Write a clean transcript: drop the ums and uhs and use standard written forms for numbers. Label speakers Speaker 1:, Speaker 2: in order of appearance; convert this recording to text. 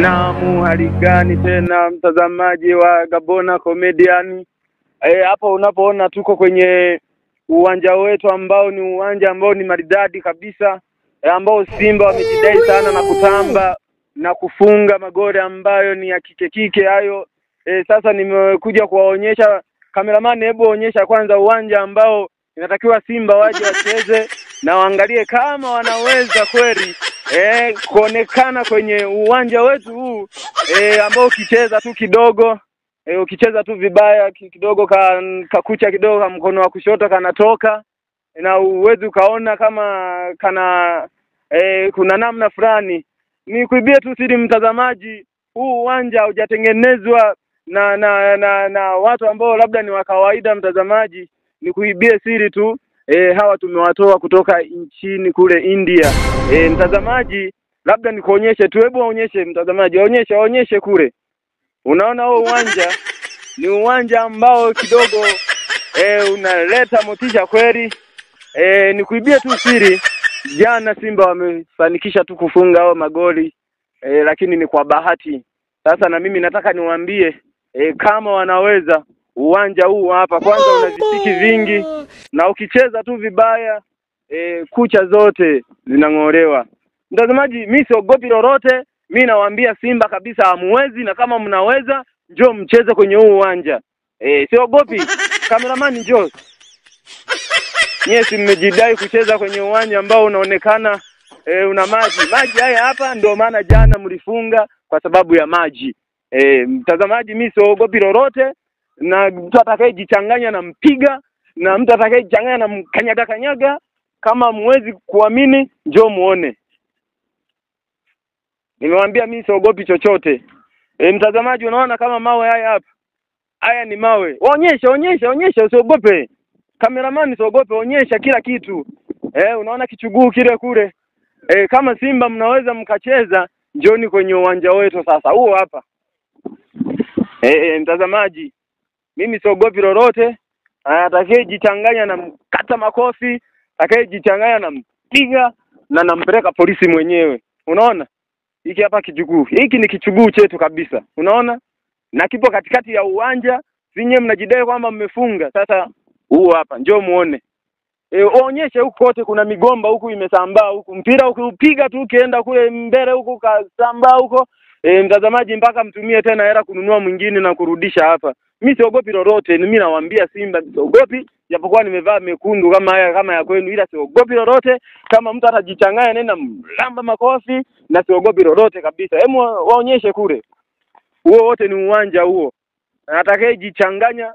Speaker 1: Naam, hali gani tena mtazamaji wa Gabona Comedian? Hapo unapoona tuko kwenye uwanja wetu ambao ni uwanja ambao ni maridadi kabisa, ambao Simba wamejidai sana na kutamba na kufunga magoli ambayo ni ya kike kike hayo. Sasa nimekuja kuwaonyesha, kameramani, hebu onyesha kwanza uwanja ambao inatakiwa Simba waje wacheze na waangalie kama wanaweza kweli kuonekana kwenye uwanja wetu huu, ambao ukicheza tu kidogo, ukicheza tu vibaya kidogo, kakucha kidogo mkono wa kushoto kanatoka na uwezi ukaona kama kana kuna namna fulani. Ni kuibia tu siri mtazamaji, huu uwanja hujatengenezwa na watu ambao labda ni wa kawaida. Mtazamaji, ni kuibia siri tu, hawa tumewatoa kutoka nchini kule India. Mtazamaji, labda nikuonyeshe tu, hebu waonyeshe mtazamaji, waonyeshe kule. Unaona huo uwanja ni uwanja ambao kidogo unaleta motisha kweli. Nikuibia tu siri, jana Simba wamefanikisha tu kufunga hao magoli, lakini ni kwa bahati. Sasa na mimi nataka niwaambie, kama wanaweza, uwanja huu hapa kwanza una visiki vingi na ukicheza tu vibaya kucha zote zinang'olewa. Mtazamaji, mimi siogopi lolote, mimi nawaambia Simba kabisa hamuwezi, na kama mnaweza njoo mcheze kwenye huu uwanja. Siogopi. Cameraman njoo. Nyie mmejidai kucheza kwenye uwanja ambao unaonekana una maji. Maji haya hapa ndio maana jana mlifunga kwa sababu ya maji. Mtazamaji, mimi siogopi lolote, na mtu atakayejichanganya na mpiga, na mtu atakayejichanganya na mkanyaga kanyaga. Kama muwezi kuamini njoo muone. Nimewaambia mimi siogopi chochote. Mtazamaji, unaona kama mawe haya hapa. Haya ni mawe. Onyesha, onyesha, onyesha, usiogope. Cameraman, usiogope, onyesha kila kitu. Unaona kichuguu kile kule. Kama Simba mnaweza mkacheza, njoni kwenye uwanja wetu sasa. Huo hapa. Mtazamaji, mimi siogopi lolote. Atakayejichanganya na mkata makofi, atakayejichanganya na mpiga na nampeleka polisi mwenyewe. Unaona? Hiki hapa kichuguu. Hiki ni kichuguu chetu kabisa. Unaona? Na kipo katikati ya uwanja. Sinye mnajidai kwamba mmefunga. Sasa huu hapa, njoo muone. Onyeshe huku kote kuna migomba huku imesambaa huku. Mpira ukiupiga tu ukienda kule mbele huku kasambaa huko. Mtazamaji, mpaka mtumie tena hela kununua mwingine na kurudisha hapa. Mimi siogopi lolote, mimi nawaambia Simba siogopi, japokuwa nimevaa mekundu kama haya kama ya kwenu, ila siogopi lolote. Kama mtu atajichanganya nenda mlamba makofi, na siogopi lolote kabisa. Hebu waonyeshe kule. Huo wote ni uwanja huo. Atakayejichanganya